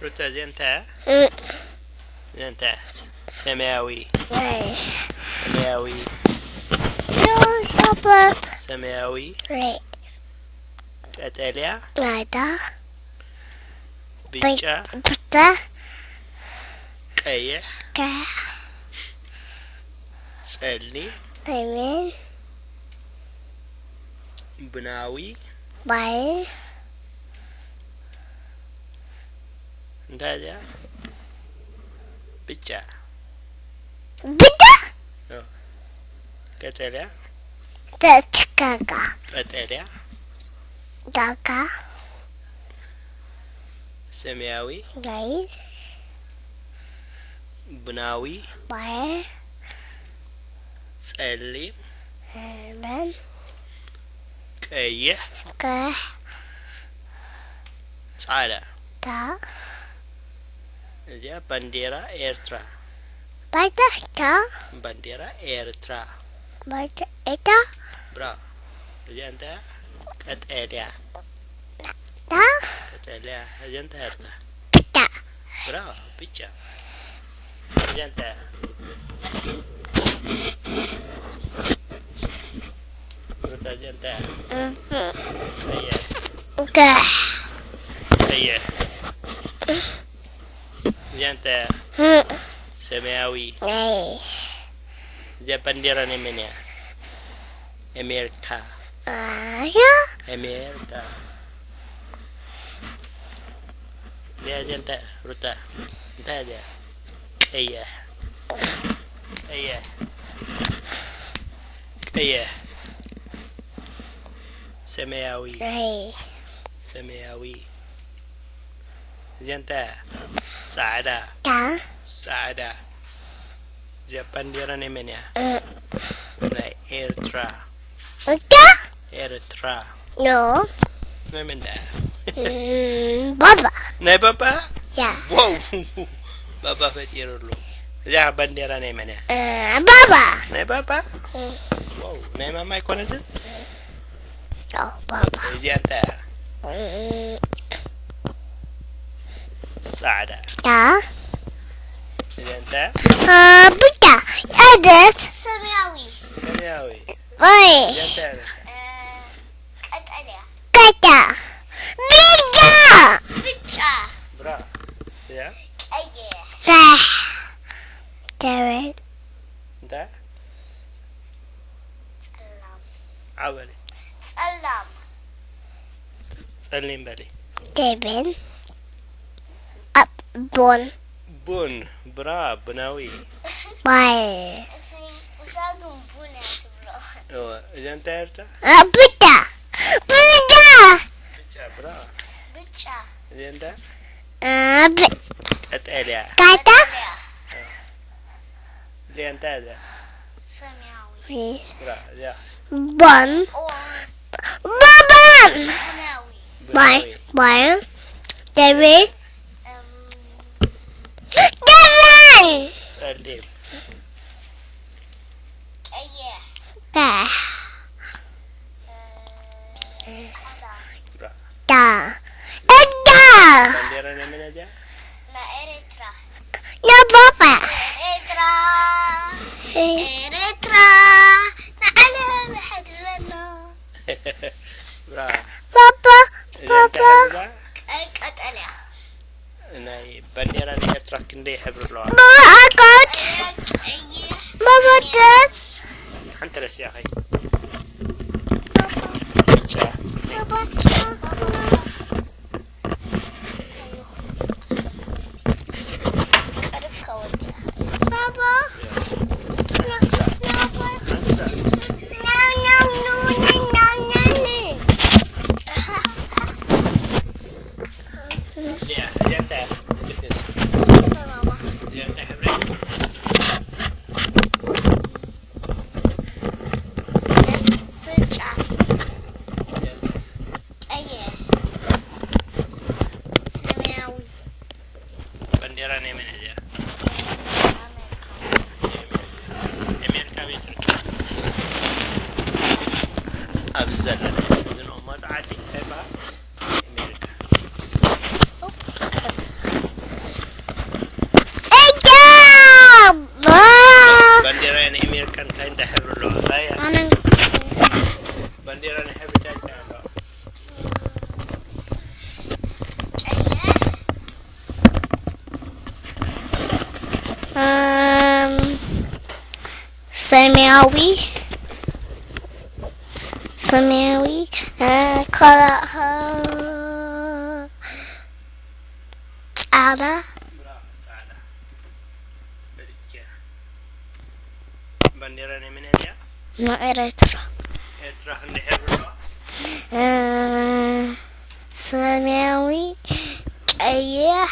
ሩታ፣ እዚኣ እንታይ እያ? እዚኣ እንታይ እያ? ሰማያዊ። ሰማያዊ። ሰማያዊ። ቀጠልያ። ብጫ። ብጫ። ቀይሕ። ጸሊም። ቡናዊ። እንታይ እዚኣ? ብጫ። ብጫ? ኦ። ቀጠልያ። ተትካካ። ቀጠልያ። ዳካ። ሰማያዊ። ናይ። ቡናዊ። ባየ። ጸሊም። በን። ቀይሕ። ቀሕ። ጻዕዳ። ዳ። እዚኣ ባንዴራ ኤርትራ። ባንዴራ። ባንዴራ ኤርትራ። ባንዴራ። ብራ። እዚኣ እንታይ እያ? ቀጠልያ። ዳ። ቀጠልያ። እዚኣ እንታይ እያ? ብጫ። ብራ። ብጫ። እዚኣ እንታይ እያ? ሩታ፣ እዚኣ እንታይ እያ? እህ። ቀይሕ። ቀ- ቀይሕ። እዚኣ እንታይ እያ? እህ። ሰማያዊ። ናይ። እዚኣ ባንዴራ ናይ መን እያ? ኣሜሪካ። ኣያ። ኣሜሪካ። እዚኣ፣ እዚኣ እንታይ እያ? ሩታ፣ እንታይ እያ እዚኣ? ቀይሕ። ቀይሕ። ቀይሕ። ሰማያዊ። ናይ። ሰማያዊ። እዚኣ እንታይ እያ? ጻዕዳ። ዳ። ጻዕዳ። እዚኣ ባንዴራ ናይ መን እያ? እ። ናይ ኤርትራ። እታ? ኤርትራ። ኖ። ናይ መን ደኣ? እም፣ ባባ። ናይ ባባ? ያ። ዋው! ባባ ፈጢሩሉ። እዚኣ ባንዴራ ናይ መን እያ? እ፣ ባባ። ናይ ባባ? እ። ዋው! ናይ ማማ ኣይኮነትን? ኦ፣ ባባ። እዚኣ እንታይ እያ? እ፣ ጻዕዳ። ዳ። እዚኣ እንታይ እያ? እ፣ ብጫ። እደስ። ሰማያዊ። ሰማያዊ። ወይ። እዚኣ እንታይ እያ? እ፣ ቀጠልያ። ቀጣ። ብጫ። ብጫ። ብራ። እዚኣ? ቀይሕ። ራሕ። ደረን። እንታይ? ጸላም። ዓው በሊ። ጸላም። ጸሊም በሊ። ደበን። ኣብ ቡን። ቡን። ብራ፣ ቡናዊ። ባይ። እሳ፣ እሳ ግን ቡን እያ ትብሎ። እወ፣ እዛ እንታይ እያ? አ፣ ብጫ። ብጫ። ብጫ፣ ብራ። ብጫ። እዛ እንታይ? አ፣ ብ- ቀጠልያ። ቀጠ- እዚኣ እንታይ እያ? ሰማያዊ። ብራ፣ እዚኣ። ባን። ኦ። ባባን። ቡናዊ። ባይ፣ ቡናዊ። ባይ። ደብል። እም። ደላን። ጸሊም። ቀይሕ። ቀ- እ፣ ጻዕዳ። ብራ። ዳ። እዳ። ባንዴራ ናይ መን እያ? ናይ ኤርትራ። ናይ ባባ። ኤርትራ፣ ኤርትራ፣ ንዓለም ሕድረና። ብራ። ባባ፣ እዛ እንታይ ባባ። ሕብሪ እያ? ቀይ ቀጠልያ። ናይ ባንዴራ ናይ ኤርትራ ክንደይ ሕብሪ ኣለዋ? ባባ ኣቆት። ቀይሕ። ባባ ደስ። ሓንቲ ረሲዕኺ። ብጫ። ባባ። ባንዴራ ናይ መን እያ? ኣሜሪካ ቤት ርክብ። ኣብዚ ዘለና፣ እዚ ንቕመጦ ዓዲ እንታይ ይበሃል? ኣሜሪካ። ሰማያዊ ሰማያዊ ካልእ ጻዕዳ። ባንዴራ ናይ መን እያ? ናይ ኤርትራ። ኤርትራ ክንደይ ሕብሪ ኣለዋ? ሰማያዊ፣ ቀይሕ፣